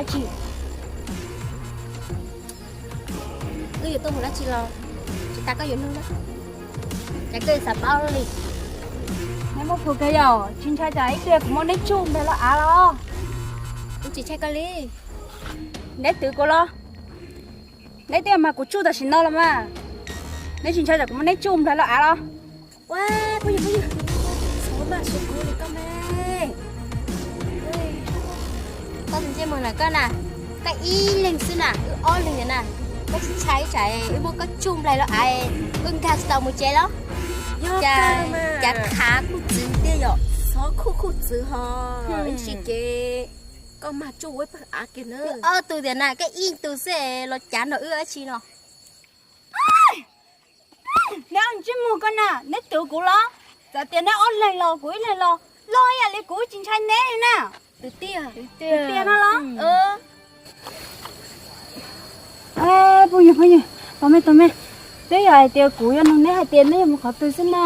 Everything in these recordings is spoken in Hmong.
Dab tsi? Wb yuav tuaj mus dab tsi los tsis tas koj yuav nug na. Cas koj xav paub li? Neb muaj plhus kawg yom, tsis ntshai tsam ib pliag kuv muab neb tsuj nplaig lub av los? Kuv tsis ntshai koj li. Neb twv kuv los? Neb twb mas kuv tsuj tam sim no los mas. Neb tsis ntshai tsam kuv muab neb tsuj nplaig lub av los? Ua, phooj ywg, phooj ywg, txhob mas suav kuv li koj mas. Koj tus ntsej muag na koj na, koj ib leeg xwb na, wb ob leeg na, koj tsis ntshai tsam wb muab koj tsuj nplaig lub av, wb nkag tsis tau mus tsev los? Cas, cas khav kuj txwv tiag yom, txhob khuj khuj txwv ho, ib ntsis ces koj mag tsuj ua ib pawg av kiag na. Ob tug tiag na, koj ib tug xwb los cav nrog wb dab tsi no? Neb ntsej muag koj na, neb twv kuv los? Txawm tias neb ob leeg los kuv ib leeg los, loj ib yam li kuv tsis ntshai neb li na. Twv tiag, twv tiag no los? Phooj ywg, phooj ywg, tos me, tos me, twb yog hais tias kuv yuav nug neb hais tias neb yuav mus qhov twg xwb na,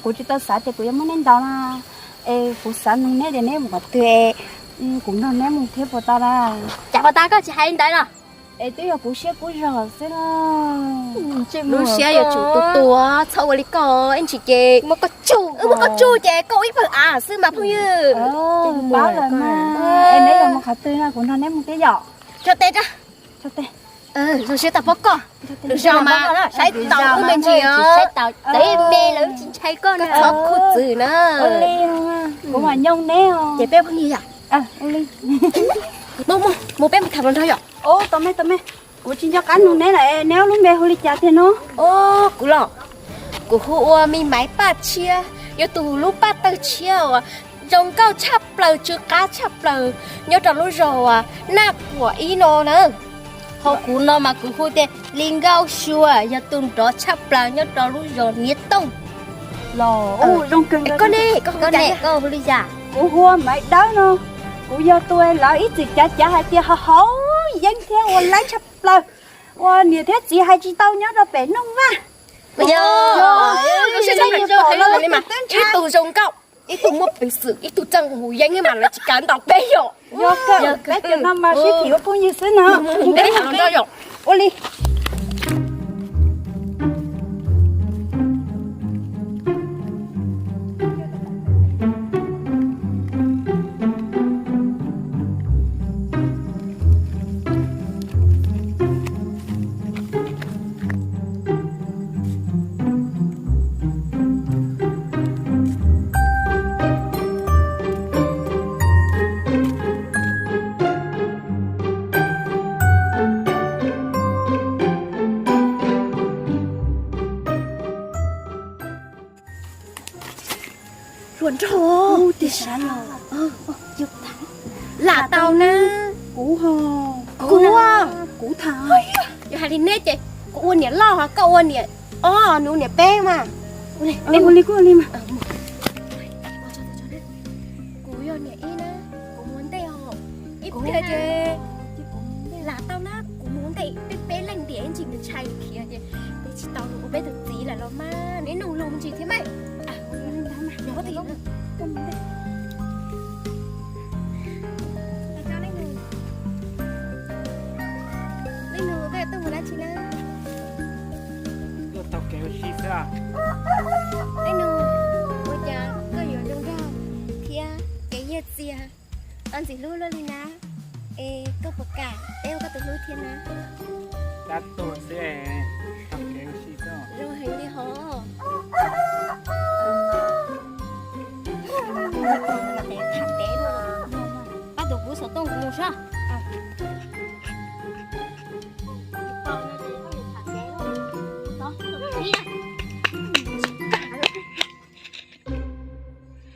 kuv tsis tau xav tias kuv yuav muab neb ntaus na. Es kuv xav nug neb tias neb yuav mus qhov twg es kuv nrog neb mus thiab puas tau na? Cas puas tau koj tsis hais li ntawd no? Es twb yog kuv siab kub zog xwb na. Lub siab yuav tsum tu tua, txhob ua li koj, ib ntsis ces muab koj tsuj, wb muab koj tsuj ces koj ua ib pawg av xwb mas phooj ywg. Pab lawm mas. Es neb yuav mus qhov twg no kuv nrog neb mus thiab yom. Tso tes tso. Zoo siab tau pom koj. Lwm zaus mas saib taus wb me ntsis os, saib taus me lawm tsis ntshai koj na, txhob khuj txwv na. Ua li, kuv mam nyooj neb os. Ces peb phooj ywg yom. Mus, mus, peb mus tham hluas nraug yom. Tos me, tos me, kuv tsis nco qab nug neb lawm, neb ob lub npe hu li cas tiag no? Kuv los, kuv hu ua Me Maiv Paj Tshiab, yog tus lub paj tawg tshiab uas zoo nkauj tshaj plaws, tsw qab tshaj plaws nyob rau lub zos Naj Puam ib no na. Ho kuv no mas kuv hu tias Li Nkauj Sua, yog tus nrov tshaj plaws nyob rau lub zos Niav Tooj. Los, zoo kawg. Koj ne, koj hu li cas? Kuv hu ua Maiv Dawb no. Kuv yog tus lawv ib txwm cav cav hais tias haus haus yeeb thiab ua laib tshaj plaws, ua niam thiab txiv hais tsis tau nyob rau pem Nooj Vaj. Ib tug zoo nkauj, ib tug muaj peev xwm, ib tug txawj hu yeeb mas lawv tsis kav ntaus peb yom. Yog kawg, peb cov no mas sib phim ua phooj ywg xwb na. Ua li. Hluas nraug, lam tau na. Kuv, kuv, kuv tham. Yog hais li neb ces kuv ua niam loj, koj ua niam ob, nws niam peb mas. Ua li kuj ua li mas. Kuv yog niam ib na, kuv mus ntej os. Ib pliag ces lam tau na, kuv mus ntej peb peb leej ntiam ntsis nws ntshai khiav ces peb tsis tau ua peb tus txiv lawm los mas, neb noog lus ntsis thiab mas. Leej nus, koj yuav tuaj mus dab tsi na? Tuaj taug kev ua si xwb. Leej nus, ua cas koj yuav zoo nraug thiab kev nyiaj txiag tau ntxim hlub luaj li na? Es koj puas kam peb ua koj tus hlub thiab na? Tab tuag xwb, taug kev ua si xwb. Zoo heev li hos. Tham teb, pab tus kuv xov tooj kuv mus saib.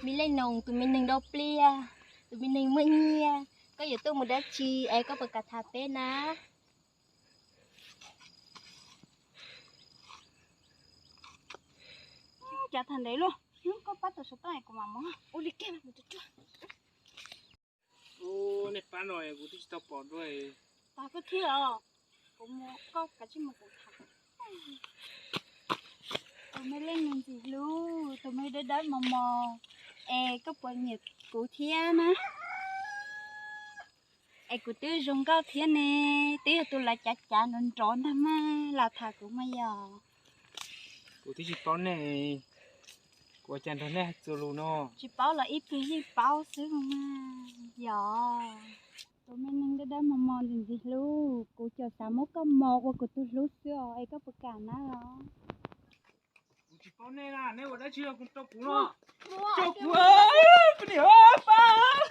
Me Leej Nus, tus me neeg dau pliaj, tus me neeg muaj nyiaj, koj yuav tuaj mus dab tsi es koj puas kam tham peb na? Cas tham ntev luaj, koj pab tus xov tooj kuv mam mus. Ua li kiag, mus tsuag tsuag. Ub, nej pab no kuv twb tsis tau pom dua. Pab koj thiab os, kuv mus, koj kav tsij mus kuv tham. Tus me leej nus ntxim hlub, tus me dawb dawb mos mos, es koj puas nyiam kuv thiab na? Kuv twb zoo nkauj thiab ne, twb yog tus lawv cav cav nrov nrov ntag mas lam tham kuv mas yog. Kuv twb tsis paub nej, kuv ua cas nrog nej hais txuas lus no? Tsis paub los ib pliag yeej paub xwb mas yog. Tus me neeg dawb dawb mos mos ntxim ntxim hlub, kuv tsuas xav muab koj mos ua kuv tus hlub xwb os, es koj puas kam na los? Kuv tsis paub nej na, nej ua dab tsi rau kuv no? Rau kuv, pab.